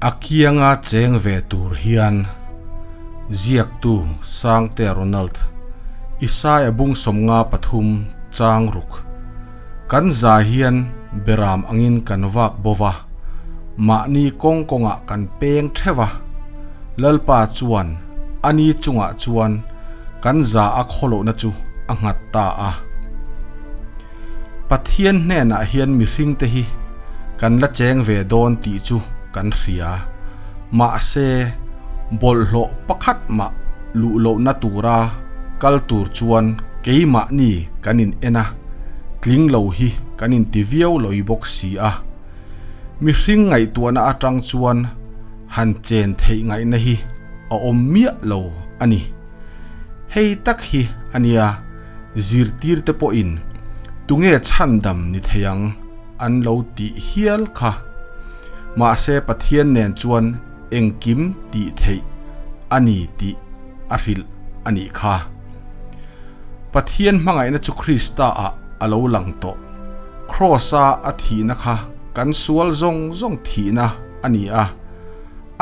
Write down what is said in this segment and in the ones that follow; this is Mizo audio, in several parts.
A kianga cheng ve tur hian ziaktu Sangtea Ronald, Isaia bung 53 chang ruk, Kan za hian beram angin kan vak bo va, mahni kawng kawngah kan peng theuh a, Lalpa chuan a ni chungah chuan kan za a khawlohna chu a nghat ta a. Pathian hnenah hian mihringte hi kan la cheng ve dawn tih chu kan hria. Mahse, bawlhhlawh pakhat mah luh lohna tura kal tur chuan keimahni kan in en a, tling lo hi kan inti viau loi bawk si a. Mihring ngaihtuahna atang chuan han chen theih ngaihna hi a awm miah lo a ni. Hei tak hi a nia. Zirtirte pawhin tunge chhandam ni thei ang an lo tih hial kha. Mahse Pathian nen chuan engkim tih theih a ni tih a hrilh a nih kha. Pathian hmangaihna chu Krista ah a lo lang tawh. Kraws-a a thihna kha kan sual zawng zawng thihna a ni a,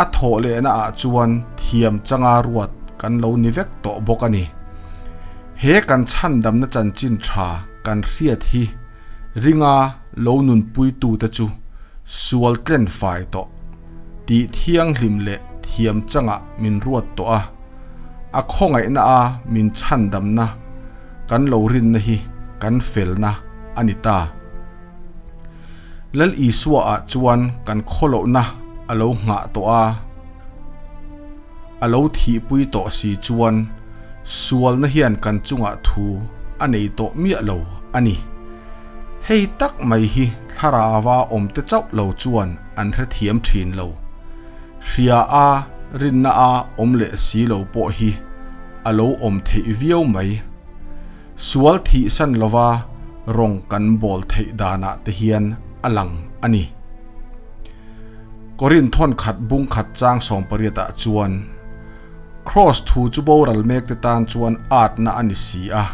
a thawh lehna ah chuan thiam changa ruat kan lo ni vek tawh bawk a ni. He kan chhandamna chanchin tha kan hriat hi ringa lo nunpuitute chu sual tlen fai tawh tih thianghlim leh thiam changah min ruat tawh a, a khawngaihna a min chhandamna kan lo rinna hi kan felna a ni ta. Lal Isua ah chuan kan khawlohna a lo nghah tawh a. A lo thihpui tawh si chuan sualna hian kan chungah thu a nei tawh miah lo a ni. Hei tak mai hi thlarava awmte chauh lo chuan an hrethiam thin lo. Hria a, rinna a awm leh si lo pawh hi a lo awm theih viau mai. Sual thihsan lova rawng kan bawl theih danah te hian a lang a ni. Korin thawn khat bung khat chang 18 ah chuan, Kraws thu chu boral mek te tan chuan atna a ni si a,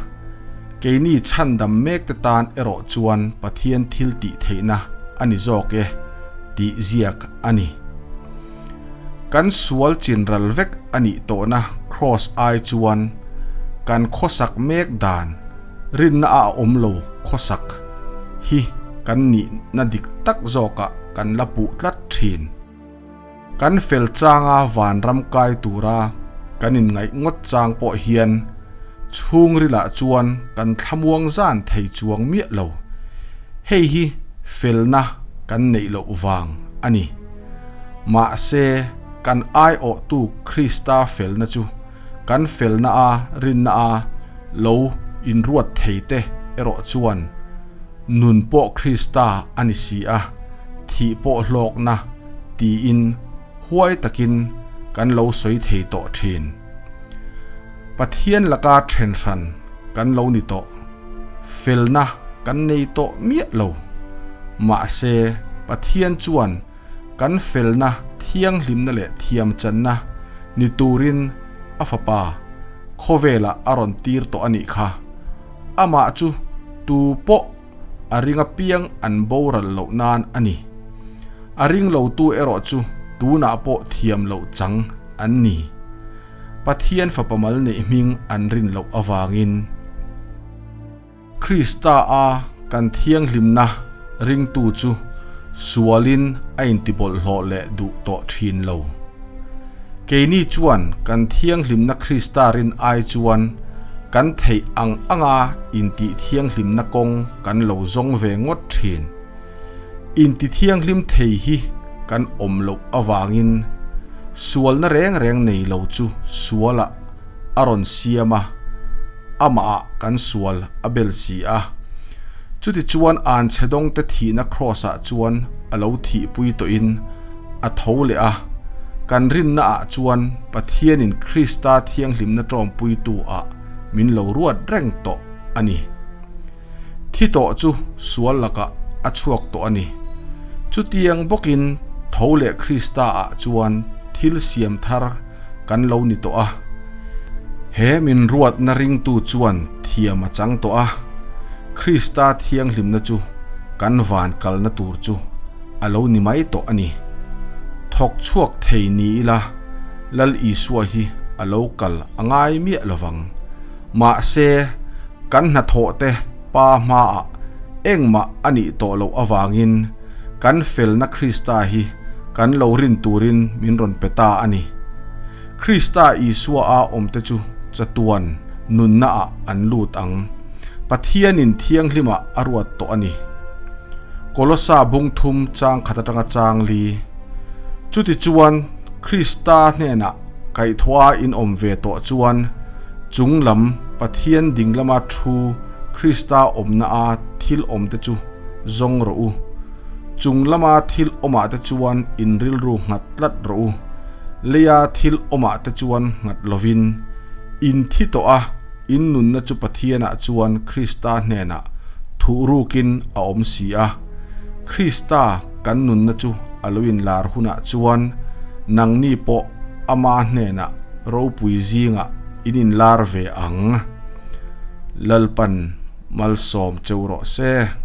keini chhandam mek te tan erawh chuan Pathian thil tih theihna a ni zawk e, tih ziak a ni. Kan sual chinral vek a nih tawhna kraws ai chuan kan khawsak mek dan rinna a awm lo khawsak hi kan nihna dik tak zawkah kan la puh tlat thin. Kan fel changa vanram kai tura kan inngaih ngawt chang pawh hian chhungrilah chuan kan thlamuang zan thei chuang miah lo. Hei hi felna kan neih loh vang a ni. Mahse, kan aiawhtu Krista felna chu kan felna a rinna a lo inruat thei te erawh chuan nun pawh Krista a ni si a, thih pawh hlawkna tiin huai takin kan lo sawi thei tawh thin. Pathian laka then hran kan lo ni tawh. Felna kan nei tawh miah lo. Mahse, Pathian chuan kan felna thianghlimna leh thiamchanna ni turin a Fapa khawvelah a rawn tir tawh a nih kha. Amah chu tu pawh a ring apiang an boral loh nan a ni. A ring lotu erawh chu tunah pawh thiam loh chang an ni. Pathian Fapa mal neih hming an rin loh avangin. Krista a kan thianghlimna ringtu chu sualin a intibawlhhlawh leh duh tawh thin lo. Keini chuan kan thianghlimna Krista rin ai chuan kan theih ang anga intih thianghlimna kawng kan lo zawng ve ngawt thin. Intithianghlim thei hi kan awm loh avangin sualna reng reng nei lo chu sualah a rawn siam a, amahah kan sual a bel si a. Chutichuan anchhe dawngte thihna kraws-ah chuan a lo thihpui tawhin a tho leh a, kan rinnaah chuan Pathianin Krista thianghlimna ṭawmpuitu-ah min lo ruat reng tawh a ni. Thi tawh chu sual lakah a chhuak tawh a ni. Chutiang bawkin tho leh Krista ah chuan thil siam thar kan lo ni tawh a. He min ruatna ringtu chuan thiam a chang tawh a, Krista thianghlimna chu kan van kalna tur chu a lo ni mai tawh a ni. Thawk chhuak thei ni ila Lal Isua hi a lo kal a ngai miah lovang. Mahse, kan hnathawh te Pa hmaah engmah a nih tawh loh avangin kan felna Krista hi kan lo rin turin min rawn pe ta a ni. Krista Isua a awmte chu chatuan nunnaah an lut ang. Pathianin thianghlimah a ruat tawh a ni. Kolosa bung thum chang khat atanga chang li. Chutichuan, Krista hnenah kaihthawha in awm ve tawh chuan chung lam Pathian ding lama thu Krista awmna a thil awmte chu zawng rawh u. Chung lama thil awmah te chuan in rilru nghat tlat rawh u. Leia thil awmah te chuan nghat lovin in thi tawh a, in nunna chu Pathianah chuan Krista hnenah thuh rukin a awm si a. Krista kan nunna chu a lo inlar hunah chuan nangni pawh ama hnenah ropui zingah in inlar ve ang. Lalpan malsawm cheu rawh se.